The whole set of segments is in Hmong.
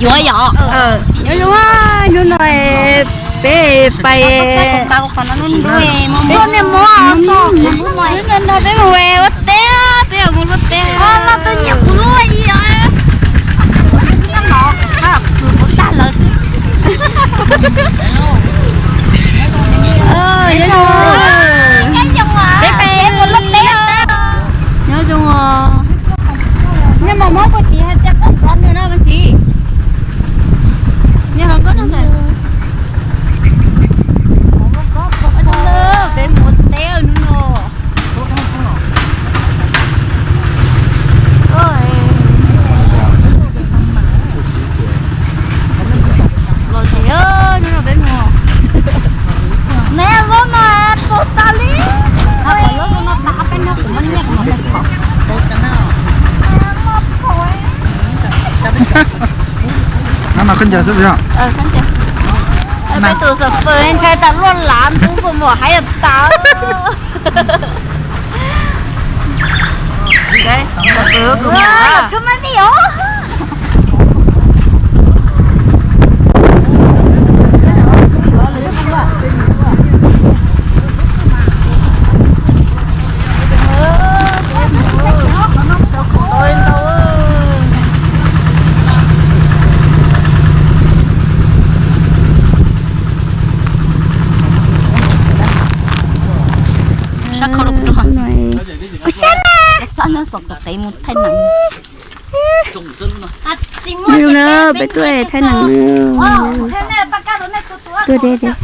Yuav yom. Nyob zoo, hnub no peb pais, peb nrog peb mus ua teb, peb yuav mus luaj teb. Nyob zoo, peb pais mus luaj teb. Nyob zoo os. Nej mos mob puag tid hais tias koj nrov nws no me ntxhais. Nej ho koj no ntag. Peb mus teb hnub no. Los tsev, hnub no peb mus. Neb lub no puas tas li? No no khaub ncaws xwb yog. Peb tus xov fwm ntshai tas luaj lav ntub npua muam haib tas. Sab khau lus rau. Kuv sab na. Sab na, xov tus qev mus thaij nees. Nyob zoo na, peb tuaj thaij nees na. Tuaj deb deb.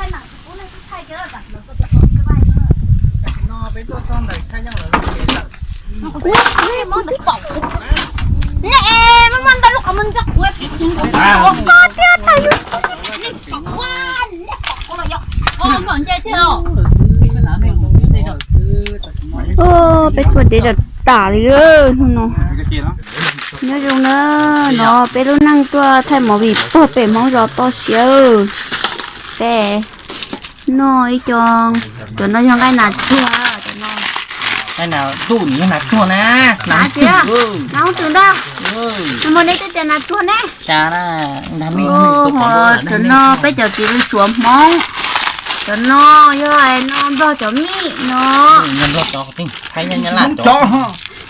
Peb tuaj deb tas tas li hnub no. Nyob zoo na, no peb lub neej tuaj thaij movie puag pem Hmoob zos toj siab. Peb noj ib co, cov no yog nqaij nas tsuag, cov no. Nqaij nas tsuag na, nas tsuag na. Nas tsuag ntag. Nws muaj neb cov cas nas tsuag ne? Cov no peb cov txiv lws suav Hmoob. Cov no yog no Nplog cov mij no.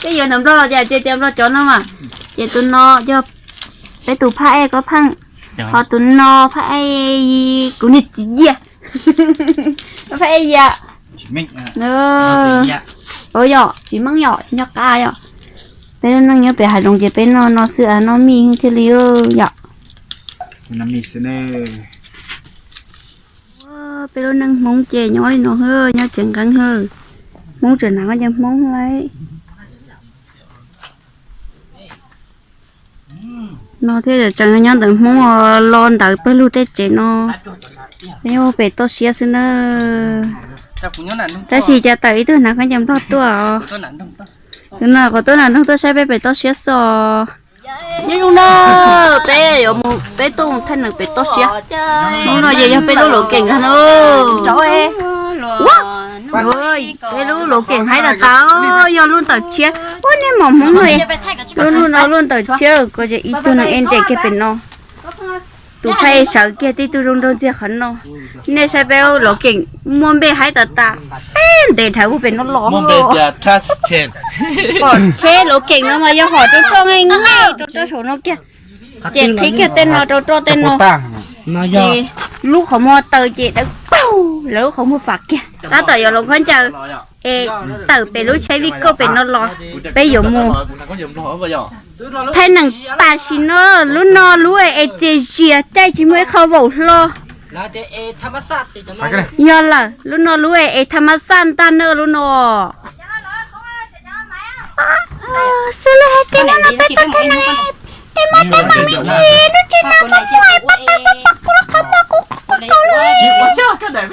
Peb yuav ntawm Nplog los ces tias Nplog cov no mas. Ces tus no yog peb tus phaj ej Koob Pheej. Ho tus no phaj ej kuv niag txiv Yias. Phaj ej Yias. Yog tsis meej yom, nyob qab yom. Peb lub neej nyob pem hav zoov ces peb noj no xwb, noj mij thiaj li yom. Peb lub neej Hmoob ces nyob li no, nyob tsev nqeeb. Hmoob tseem hnav khaub ncaws Hmoob lawm. No thiaj tseem nyob ntawm Hmoob los ntawd pawg lug tej tsev no. Peb nyob pem toj siab xwb na. Tab sis cas tawm ib tug hnav khaub ncaws Nplog tuaj. Tus no qhov tuaj nram nroog tuaj saib peb pem toj siab xwb os. Nyob zoo na, peb yuav mus, peb tuaj mus thaij nees pem toj siab. Hnub no ces yog peb lub luv keem na. Peb lub luv keem haib tas tas, yog lub ntawm tshiab. Ua niag mom Hmoob no, lub no lub ntawm tshiab ko ces ib tug neeg ej nres kiag pem no. Tus phaj ej sawv kiag tib tug zoo nraug ntxiag qhov no. Nej saib peb luv keem muaj npe haib tas tas, peb ntes dhawv puag pem no los. Pom tsheb luv keem no mas yog hom rau roj nqaij nqaij rau rau saum no kiag. Ces qhib kiag tej no rau roj tej no. Ces lub qhov muag taws ces dawb paug, lawv lub qhov muag fam kiag. Tab tom yuav hloov khaub ncaws es tawm pem lub tsheb vij kauj pem no los, peb yuav mus thaij nees tam sim no. Lub no lub es txias zias caij tsis muaj ib qho vaum hlo. Yog lawm, lub no lub es tham mas xaj ntag na lub no. Xws li hais tias hnub no peb tuaj thaij nees, peb muab teeb meem me ntsis, lub tsev no muaj muaj pab pab pab kuv lub qhov muag kuv kuv kaus lawm.